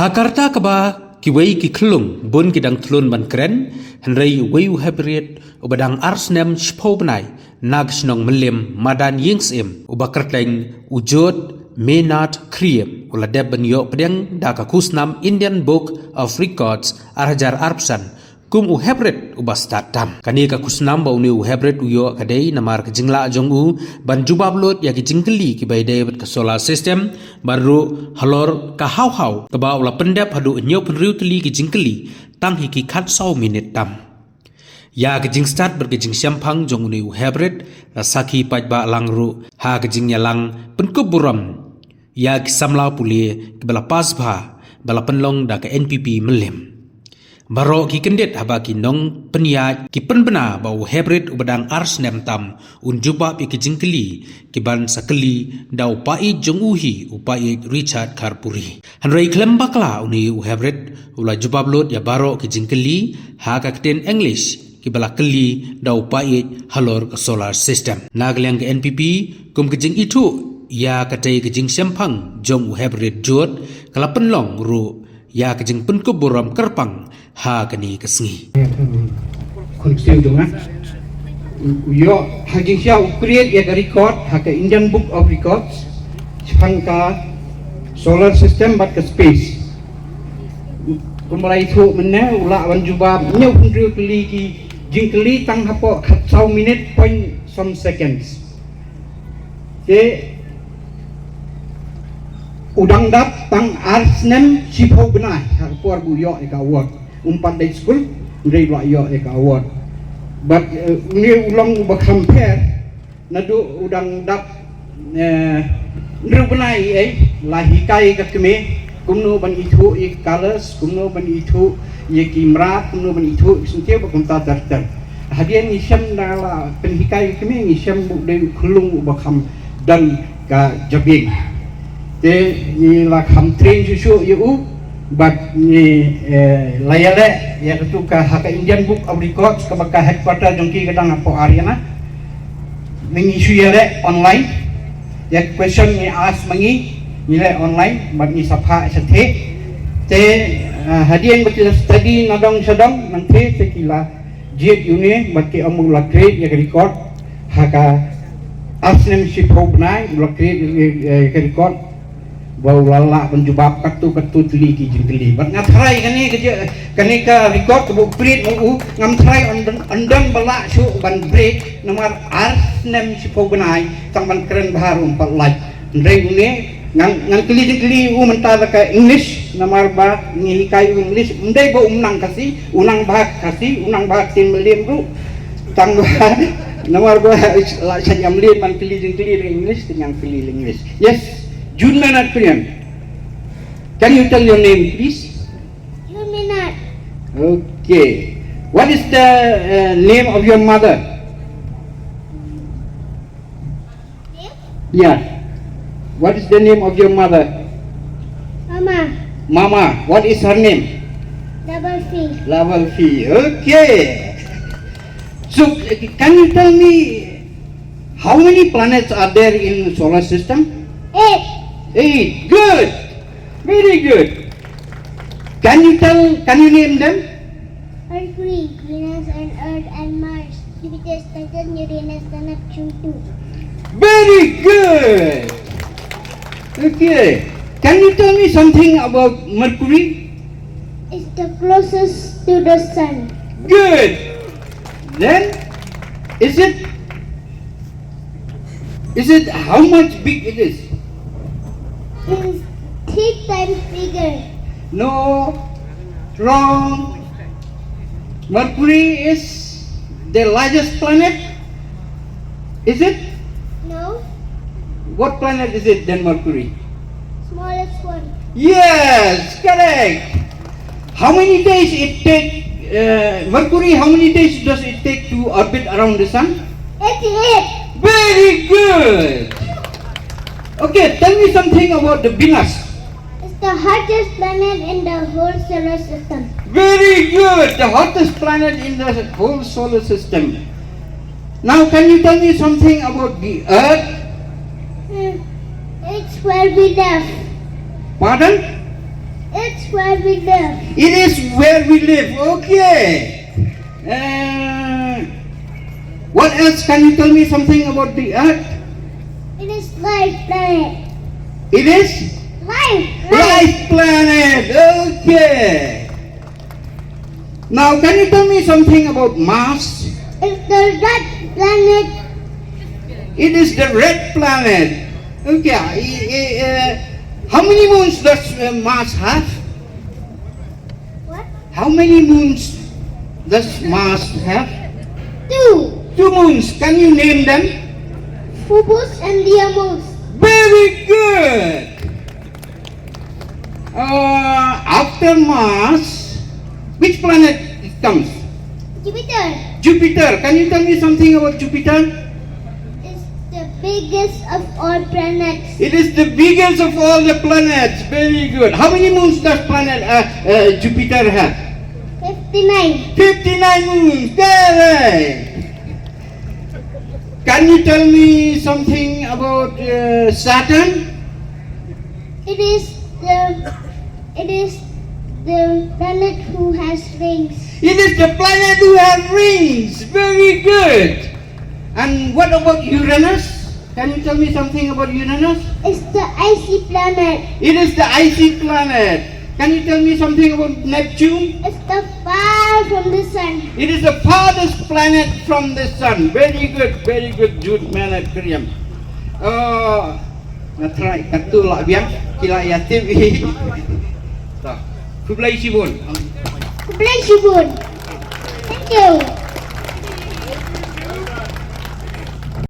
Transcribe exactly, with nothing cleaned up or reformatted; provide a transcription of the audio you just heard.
Ha ka rta kaba kiwei ki khyllung bun ki dang thlun ban kren, hynrei uwei u heprit uba dang ar snem shiphew bnai na ka shnong Mylliem, madan Ïing Syiem, uba kyrteng u Jod Menat Khriem, u la dep ban ïoh pdiang da ka khusnam Indian Book of Records ar hajar arphew san kum u heprit uba stad tam. Kane ka khusnam ba une u heprit u ïoh ka dei namar ka jinglah jong u ban jubab lut ïa ki jingkylli kiba ïadei bad ka solar system, bad ruh halor ka haw haw kaba u la pyndep haduh hynñiew phew hynriew tylli ki jingkylli tang ha ki khatsaw minit tam. Ïa ka jingstad bad ka jingshemphang jong une u heprit la sakhi paidbah lang ruh ha ka jingïalang pynkup burom ïa ki samla pule kiba la pass bha ba la pynlong da ka N P P Mylliem. Baroh ki kyndit haba ki nongpynïaid ki pynbna ba u heprit uba dang ar snem tam un jubab ïa ki jingkylli kiban sa kylli da u paid jong u hi, u paid Richard Kharpuri. Hynrei khlem bakla une u heprit u la jubab lut ïa baroh ki jingkylli ha ka ktien English kiba la kylli da u paid halor ka solar system. Na ka liang ka N P P, kum ka jingithuh ïa katei ka jingshemphang jong u heprit Jod, ka la pynlong ruh ïa ka jingpynkup burom kyrpang ha kane ka sngi. Khun ksiew jong nga u ïoh ha jingshah u create ïa ka record ha ka Indian Book of Records shaphang ka solar system bad ka space. Kumba la ïathuh mynne, u lah ban jubab hynñiew phew hynriew tylli ki jingkylli tang hapoh khatsaw minit point some seconds. Te u dang dap tang ar snem shiphew bnai ha ka por ba u ïoh ïa ka award. Um pat dei skul, hynrei u la ïoh ïa ka award. Bad, eh, une u long uba kham pher, naduh u dang dap, eh, hynriew bnai, eh, la hikai ka kmie kumno ban ithuh ïa ki colors, kumno ban ithuh ïa ki mrad, kumno ban ithuh ïa ki syntiew bad kumta ter ter. Hadien ngi shem da la pynhikai ka kmie, ngi shem ba u dei u khyllung uba kham don ka jabieng. Te ngi la kham train shuh shuh ïa u bad ngi, eh, la ïaleh ïa katu ka ha ka Indian Book of Records kaba ka headquarter jong ki ka dang hapoh Haryana. Ngi shu ïaleh online. Ïa ka question ngi ask ma ngi, ngi leh online bad ngi sa phah shathie. Te, eh, hadien ba ki la study na dong sha dong, nangta te ki la jied ïa une bad ki ong ba u la create ïa ka record ha ka ar snem shiphew bnai, u la create ïa, ïa ka record ba u la lah ban jubab katto katto tylli ki jingkylli. Bad nga tharai kane ka je-, kane ka record kaba u create ma u, ngam tharai yn don, yn don ba lah shuh ban break namar ar snem shiphew bnai tang ban kren bha ruh ym pat lait. Hynrei une ngan, ngan kylli jingkylli u mynta da ka English namar ba ngi hikai u English, ym dei ba um nang Khasi, u nang bha Khasi, u nang bha ktien Mylliem ruh. Tang ba namar ba la shah ïam lien ban kylli jingkylli da ka English, te ngan kylli da English. Yes, June Minot Khriem. Can you tell your name, please? June Minot. Okay. What is the, uh, name of your mother? Yeah. What is the name of your mother? Mama. Mama. What is her name? Double C. Double C. Okay. So, can you tell me how many planets are there in solar system? Eight. Eight. Good. Very good. Can you tell, can you name them? Mercury, Venus and Earth and Mars, Jupiter, Saturn, Uranus and Neptune too. Very good. Okay. Can you tell me something about Mercury? It's the closest to the sun. Good. Then, is it, is it how much big it is? It's three times bigger. No. Wrong. Mercury is the largest planet. Is it? No. What planet is it then, Mercury? Smallest one. Yes, correct. How many days it take, uh, Mercury, how many days does it take to orbit around the sun? Eighty-eight. Very good. Okay, tell me something about the Venus. It's the hottest planet in the whole solar system. Very good. The hottest planet in the whole solar system. Now, can you tell me something about the Earth? Hmm. It's where we live. Pardon? It's where we live. It is where we live. Okay. Uh, what else? Can you tell me something about the earth? It is life planet. It is life planet. Life planet. Okay. Now, can you tell me something about Mars? It's the red planet. It is the red planet. Okay. I- I- uh, how many moons does uh, Mars have? What? How many moons does Mars have? Two. Two moons. Can you name them? Phobos and Deimos. Very good. Uh, after Mars, which planet comes? Jupiter. Jupiter. Can you tell me something about Jupiter? It's the biggest of all planets. It is the biggest of all the planets. Very good. How many moons does planet uh, uh, Jupiter have? Fifty-nine. Fifty-nine moons. Correct. Can you tell me something about uh, Saturn? It is the it is the planet who has rings. It is the planet who has rings. Very good. And what about Uranus? Can you tell me something about Uranus? It's the icy planet. It is the icy planet. Can you tell me something about Neptune? It's the far from the sun. It is the farthest planet from the sun. Very good, very good, Jude Manet Kriam. Uh, nga try katu lah biang kila ya tip. Khublei shibun. Khublei shibun. Thank you.